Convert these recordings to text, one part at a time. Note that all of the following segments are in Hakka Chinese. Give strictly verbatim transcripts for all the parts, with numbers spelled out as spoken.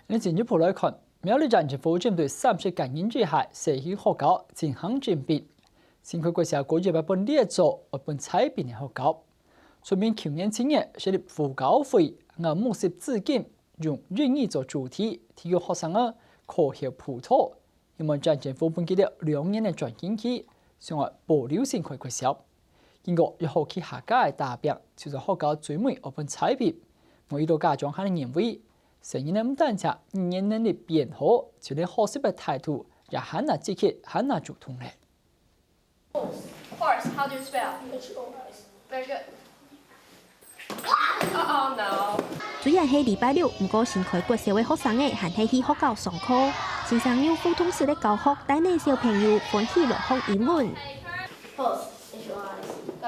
你進一步來看，苗栗縣政府針對三十間人之下，社區學校進行徵兵。新開國小高一月份列做愛分裁編个學校，出面舊年七月設立輔教會，𠊎目視至今，用英語做主題，提供學生个課後輔導，希望縣政府分佢兜兩年个轉型期，想愛保留新開國小。 經過一學期下架个打拚，就在學校最尾愛分裁編。無幾多家長還認為，細人仔毋單淨語言能力變好，就連學習个態度也還較積極，還較主動咧。 Horse, how do you spell? H O S. Very good. Oh no. 雖然係禮拜六，毋過新開國小个學生仔還係去學校上課。先生用互動式个教學，帶領小朋友歡喜來學英文。 Horse, H O R S. Go.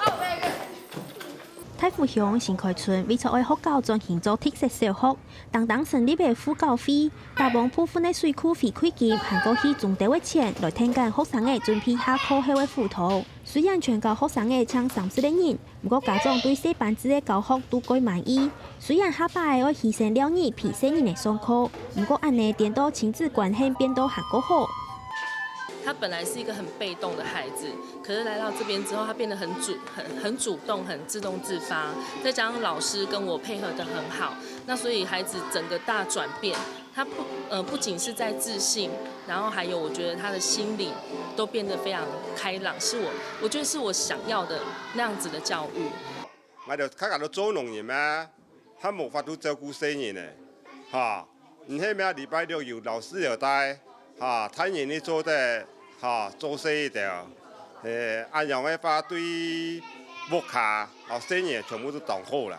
Oh, very good. 大湖鄉新開村為著愛學校轉型做特色小學，當當成立个輔教會，打幫部分个水庫回饋金，還過去中兜个錢來𢯭等學生仔準備下課後个輔導。雖然全校學生仔淨三十个人，毋過家長對細班制个教學都蓋滿意。雖然下把仔愛犧牲尞日陪細人仔上課，毋過恁仔顛倒親子關係變到還過好。他本来是一个很被动的孩子，可是来到这边之后，他变得很主、很、很主动、很自动自发，再加上老师跟我配合得很好，那所以孩子整个大转变，他不呃不仅是在自信，然后还有我觉得他的心理都变得非常开朗，是我我觉得是我想要的那样子的教育。 𠊎兜較較多做農人嘛，較無法度照顧細人仔，哈。毋係咩？禮拜六有老師有帶，哈，大人仔做得，哈，做事一兜，誒，恁樣个話對屋下，哦，細人仔全部都當好啦。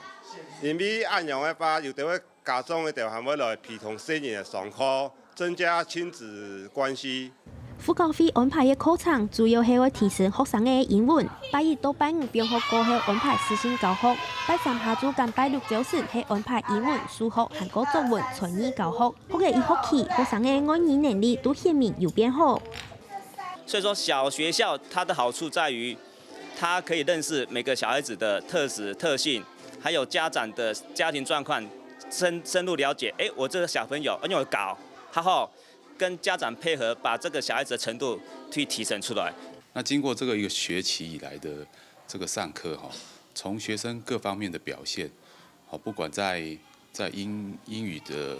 因為恁樣个話，有兜个家長一兜還會來陪同細人仔上課，增加親子關係。 輔教會安排个課程主要係愛提升學生个英文。拜一到拜五放學過後安排視訊教學，拜三下晝跟拜六朝晨係安排英文、數學還過作文、才藝教學。學了一學期，學生个外語能力都顯明有變好。所以說，小學校它的好處在於，它可以認識每個小孩子的特質、特性，還有家長的家庭狀況，深深入了解。哎，我這個小朋友，因為我搞，然後跟家長配合，把這個小孩子的程度去提升出來。那經過這個一個學期以來的這個上課哈，從學生各方面的表現，好，不管在在英英語的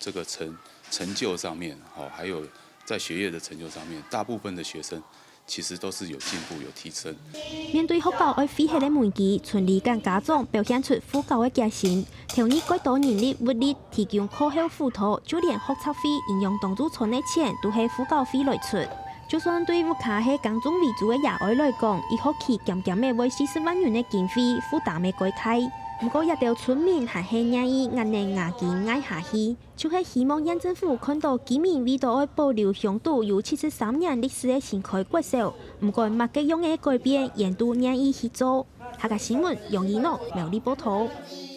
這個成成就上面，好，還有在學業的成就上面，大部分的學生其實都是有進步、有提升。面對學校愛廢忒个危機，村里間家長表現出輔教个決心，投入蓋多人力物力，提供課後輔導，就連學雜費、營養當晝餐个錢都係輔教會來出。就算對屋下係耕種為主个爺哀來講，一學期減減仔會四十萬銀个經費，負擔个蓋大。毋過，這兜村民還係願意硬等牙根挨下去。 就係希望縣政府看到居民為著愛保留鄉土有七十三年歷史个新開國小，毋管麼个樣个改變，𠊎都願意去做。客家新聞楊怡諾苗栗報導。